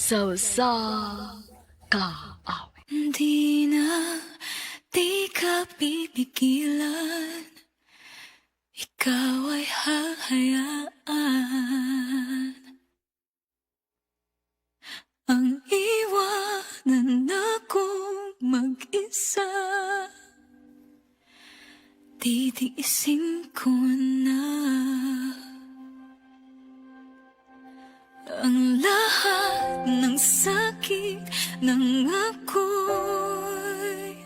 Sa usa ka awit. Di na, di ka pipigilan. Ikaw ay hahayaan. Ang iwanan akong mag-isa, titiisin ko na ang lahat ng sakit ng ako'y.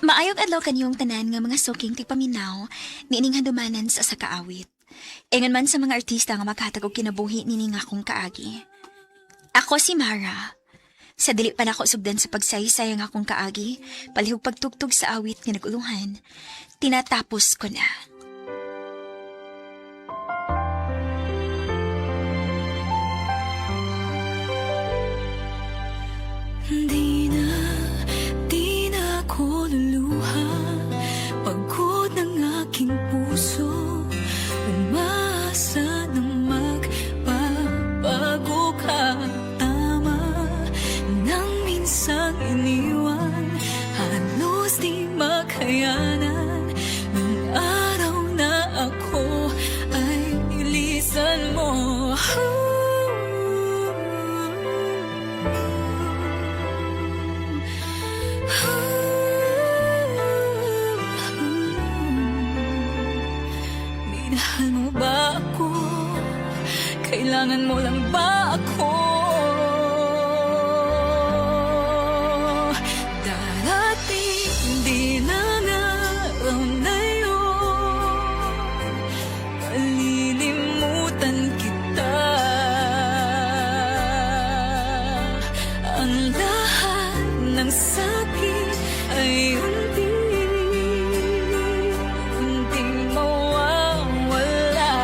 Maayong adlaw kaniyong tanan nga mga suking tigpaminaw niining handumanan sa sakaawit. Ingon man sa mga artista nga makahatag og kinabuhi nining akong kaagi. Ako si Mara. Sa dili pa nako sugdan sa pagsaysay ang akong kaagi, palihog pagtugtog sa awit nga naguluhan, tinatapos ko na. Di na, di na ako luluha. Pagod ng aking puso, umaasa na magbabago ka. Tama nang minsang iniwan, halos di makayanan. Nung araw na ako ay ilisan mo. Minahal mo ba ako? Kailangan mo lang ba ako? Darating din ang araw na yun, malilimutan kita. Ang lahat ng sakit ay unti unting mawawala.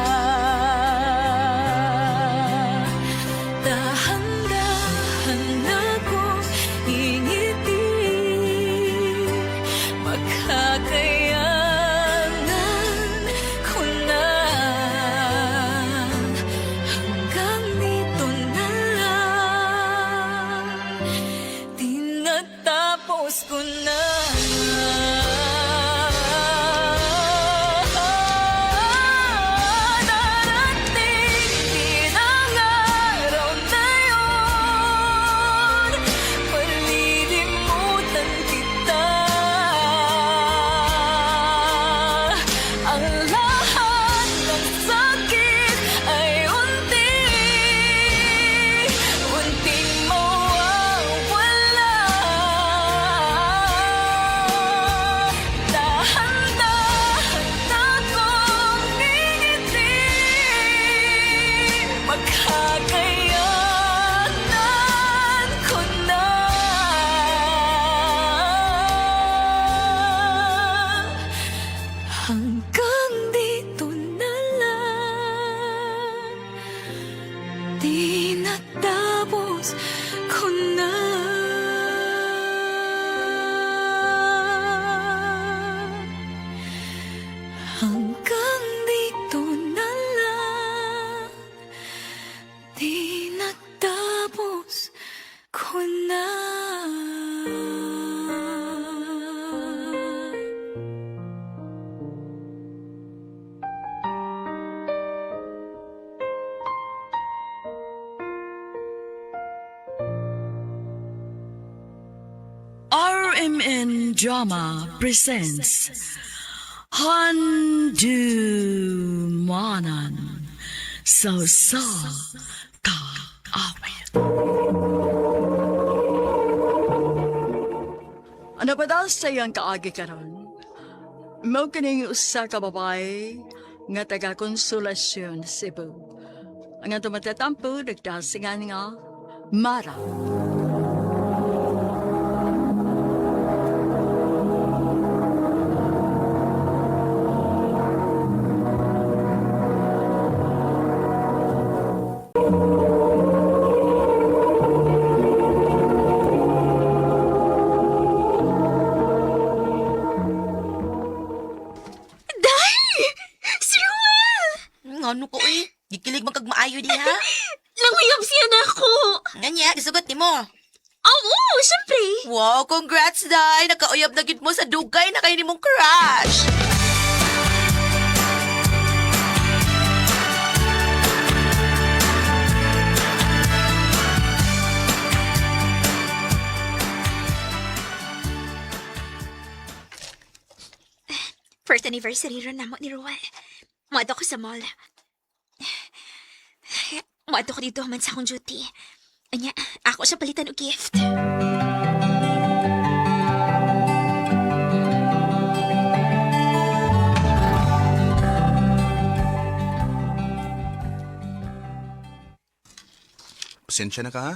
Dahan-dahan akong ngingiti, makakayanan ko na. Hanggang dito na lang, tinatapos ko na. Darating din ang araw na yun, malilimutan kita. Ang lahat ng sakit ay unti unting mawawala. Dahan-dahan akong ngingiti, makakayanan ko na. Hanggang dito na lang, tinatapos ko na. Hanggang dito na lang, tinatapos ko na. RMN Drama presents Handumanan sa sa kaawit. Ano pa daw sa iyang kaagi karon? Mao kining usa ka babae nga taga Konsolasyon, Cebu. Ang atong matatampo nagdasingan nga Mara. Day! Si Ruel! Ano ko eh? Gikilig man kag maayo diha. Languyab siya na ako! syempre. Wow, congrats, Day! Nakauyab na gid mo sa dugay na kayo ni mong crush! First anniversary ron namo ni Ruel. Muadto ko sa mall. Muadto ko dito man sa akong duty. Anya, ako siya palitan og gift. Pasensya na ka, ha?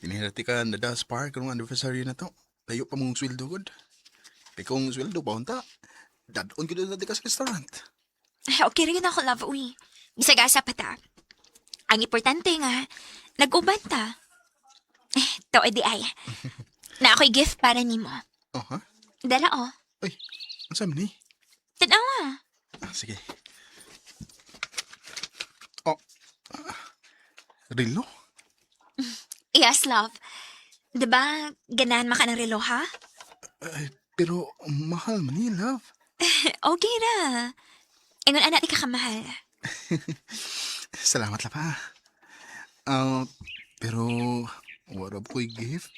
Inihirati ka na das park karong anniversary na to. Layo pa mong sweldo gud. Kay kung sweldo pa unta, dadon gyud na ka sa restaurant. Ay, okay rin ako, love, uy. Bisag asa pa ta. Ang importante nga, nag-uban ta. Eh, to di ay. Na ako'y gift para nimo. Oh, ha? Dala, oh. Uy, unsa man ni? Tanawa. Ah, sige. Oh, ah, relo? Yes, love. Diba, ganahan maka ng relo, ha? Ay, pero mahal man ni, love. Okay ra. Ingon anak di ka kamahal. Salamat la pa. Ah, pero warab ko'y gift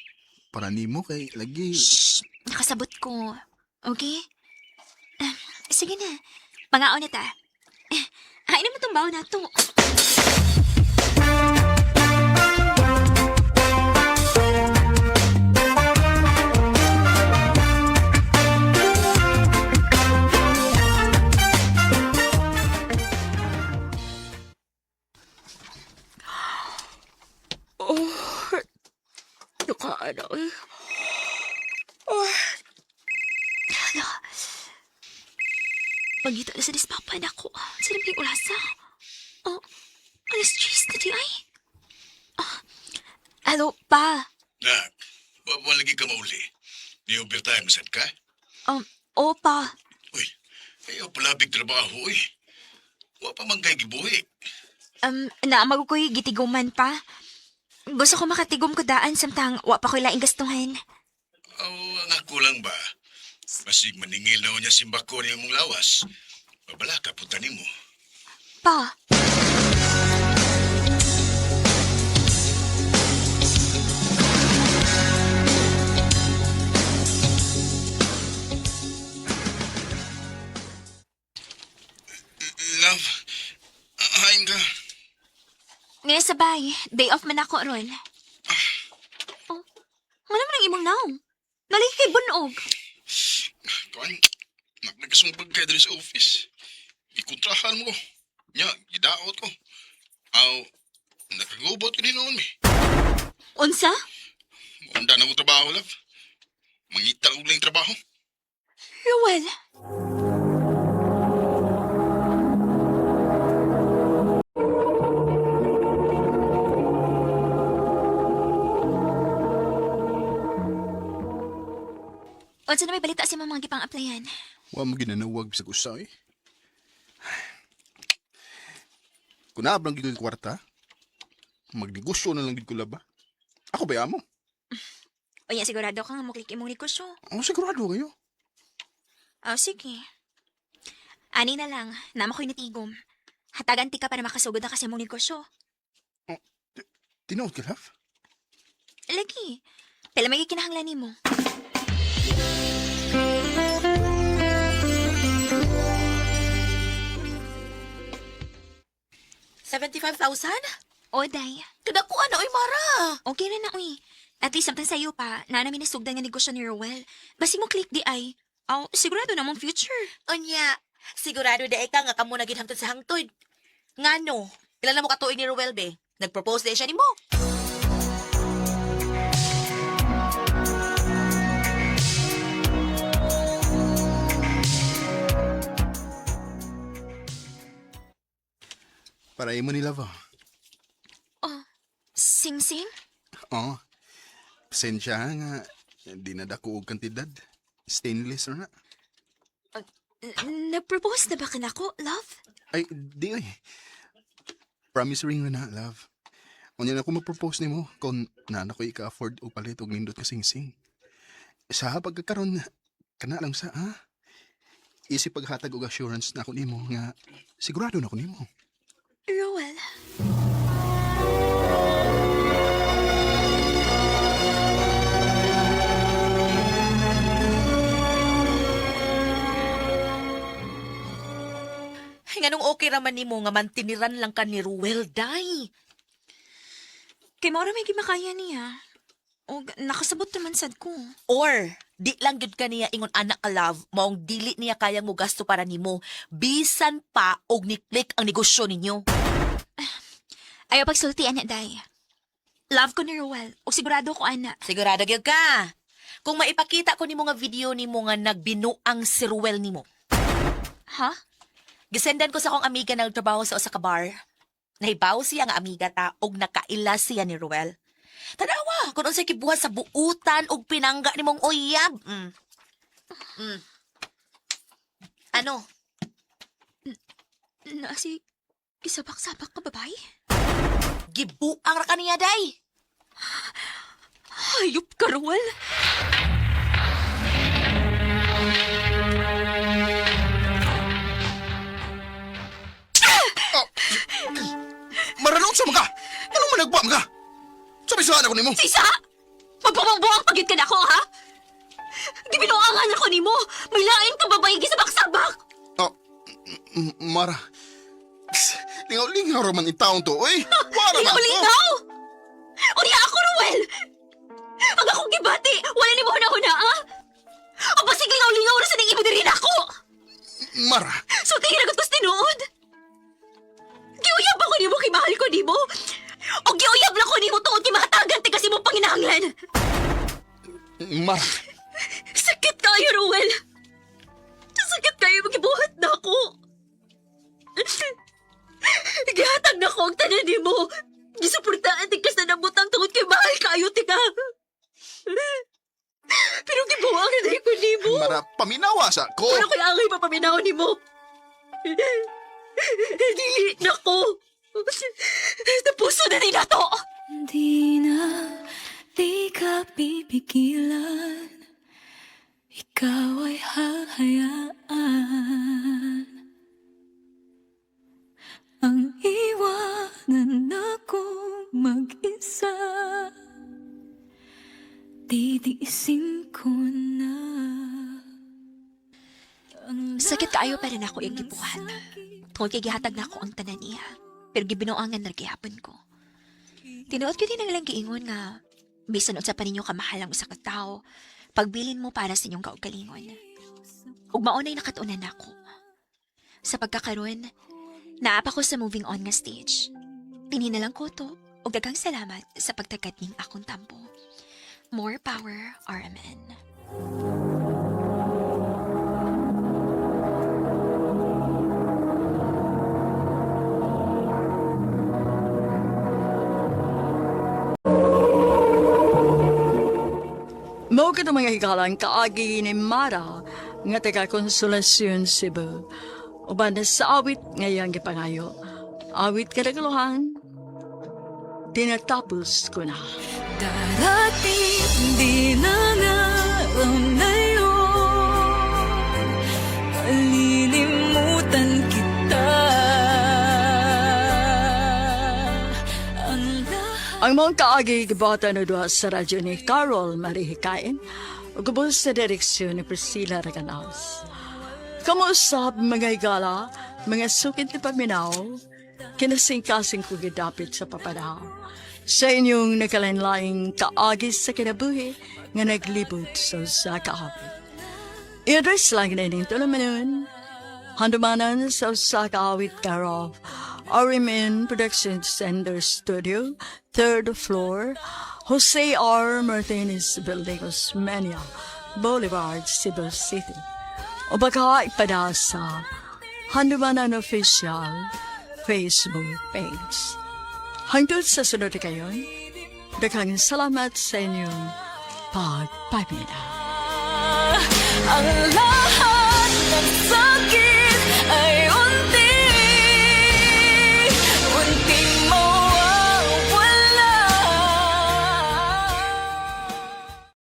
para nimo kay lagi. Shh! Nakasabot ko. Okay? Ah, sige na. Pangaon na ta. Eh, hain naman itong baon na to. Nakaano eh. Hala. Pagita na sa dispapa na ko. Sa naman orasa. Oh, 10:00 na di ay. Ah, alo, pa. Nak, wa lagi ka mauli. Di overtime sad ka? Oh, pa. Uy, ayaw palabig trabaho uy. Wa pa man kay gibuhi. Naamag ko'y gitiguman pa. Gusto ko makatigom ko daan samtang wa pa ko'y laing gastuhan. Aw, ang ako lang ba? Basig maningil na niya simbako niya mong lawas. Babala ka punta nimo. Pa, Love, hain ka. ngayon sabay, day off man ako ron. Oh, ano man ang imong naong? Naliki kay bunog. Kuan, naknagkasumbag kay diri sa office. Gikontrahan mo ko. Nya, gidaot ko. Aw, nakagubot ko din noon mi. Unsa? Unda na mo trabaho, love. Mangita og lang trabaho. Ruel. Unsa na may balita sa mga gipang-applyan? Wa mo ginanawag bisag usa eh. Kung naabang gid ko'y kwarta, magnegosyo na lang gid ko laba. Ako ba amo? O yan, sigurado ka nga muklik imong negosyo. Oh, sigurado kayo. Oh, sige. Ani na lang, nama ko'y natigom. Hatagan ti ka para makasugod na kasi mong negosyo. Tinuod ka, love? Lagi, pala may kinahanglan nimo. 75,000? O, day. Kadakuan na, oy, Mara! Okay na na, uy. At least samtang sa'yo pa, na namin nasugdan nga negosyo ni Rowell. Basi mo click di ay. Aw, sigurado na mong future. Unya, sigurado da ka nga kamo na gid hangtod sa hangtod. Ngano? Ilan na mo katuig ni Ruel be? Nag-propose day siya nimo. Para imo ni love, oh. Oh, sing-sing? Oo. Pasensya ha nga, di na dako og kantidad. Stainless ra na. Nag-propose na ba ka nako, love? Ay, di ay. Promise ring ra na, love. Unya na ako mag-propose nimo kung na ko ika-afford og palit og nindot ka singsing. Sa pagkakaron kana lang sa ha. Isip paghatag og assurance na ako nimo nga sigurado na ako nimo. Rowel. Ay, nganong okay raman nimo nga mantiniran lang ka ni Ruel, day. Kay mao ra may gimakaya niya. Og nakasabot naman sad ko. Or, di lang gyud ka niya ingon anak ka love, maong dili niya kayang mogasto para nimo. Bisan pa og ni-click ang negosyo ninyo. Ayaw pagsulti, ana, day. Love ko ni Rowel. O sigurado ko, ana. Sigurado gyud ka. Kung maipakita ko nimo nga video nimo nga nagbinuang si Ruel nimo. Ha? Gisendan ko sa akong amiga na nagtrabaho sa usa ka bar. Nahibaw siya nga amiga ta og nakaila siya ni Ruel. Tanawa kung unsay kibuhat sa buutan og pinangga nimong uyab. Ano? Na si... Isabak-sabak ka, babae? Gibuang ra kaniya day. Hayop ka, Rowel. Maranong sa mga! Anong managwa mga? Sabi sa ako nimo. Sisa! Magpapambuang pagit ka na ako, ha? Gibinuangan ako nimo. May lain ka babae gisabak-sabak. Oh, Mara. Lingaw-lingaw raman itawon to, oy. Wala man to. Lingaw-lingaw! Unya ako, Ruel! Ang akong gibati, wala ni mo huna-huna, ha? Ang basig lingaw-lingaw na sa ning imo diri nako! Mara. So kay hiragot ko sa tinuod! Giuyab ako nimo kay mahal ko nimo! O giuyab lang ko nimo tungod kay makatagan ti kasi mo panginahanglan! Mara. Sakit kayo, Ruel! Sakit kayo, magibuhat na ako! Gihatag na ko ang tanan nimo! Gisuportaan ti kas na nabutang tungod kay mahal kayo, tika! Pero gibuwang na dahil ko nimo! Mara, paminawa sa ko. Wala ko'y angay papaminaw nimo! Dili na ko! Napuso na din na to! Di na, di ka pipigilan. Ikaw ay hahayaan. Ang iwanan akong mag-isa. Titiisin ko na. Ang Sakit kaayo pa rin ako iyang gibuhat. Tungod kay gihatag na ako ang tanan niya. Pero gibinuangan na gihapon ko. Tinuod ko din ang ilang giingon nga bisan unsa pa ninyo kamahal ang usa ka tawo, pagbilin mo para sa inyong kaugalingon. Ug mao na'y nakatunan nako. Sa pagkakaroon, naapa ko sa moving on nga stage. Tinhin na lang ko to ug daghang salamat sa pagtagad ning akong tampo. More power, RMN. Mao kadto mga higalang kaagi ni Mara nga taga Konsolasyon Cebu. Uban na sa awit ngayang gipangayo. Awit kadaguluhan, tinatapos ko na. Darating din ang araw na yun. Malilimutan kita. Ang lahat Ang mga kaagi gibata na duha sa radyo ni Carol Marihikain ug ubos sa direksyon ni Priscilla Reganas. Kamuusap mga higala, mga sukit ni paminaw, kinasingkasing ko gidapit sa papada. Sa inyong nakalanlaing kaagi sa kinabuhi nga naglibot sa usa ka awit. I-address lang na ining tulumanon. Handumanan sa usa ka awit care of RMN Production Center Studio, third floor, Jose R. Martinez Building, Osmeña Boulevard, Cebu City. O baka ipada sa Handumanan Official Facebook page. Hangtod sa sunod na kayon, daghang salamat sa inyong pagpamina. Ang lahat.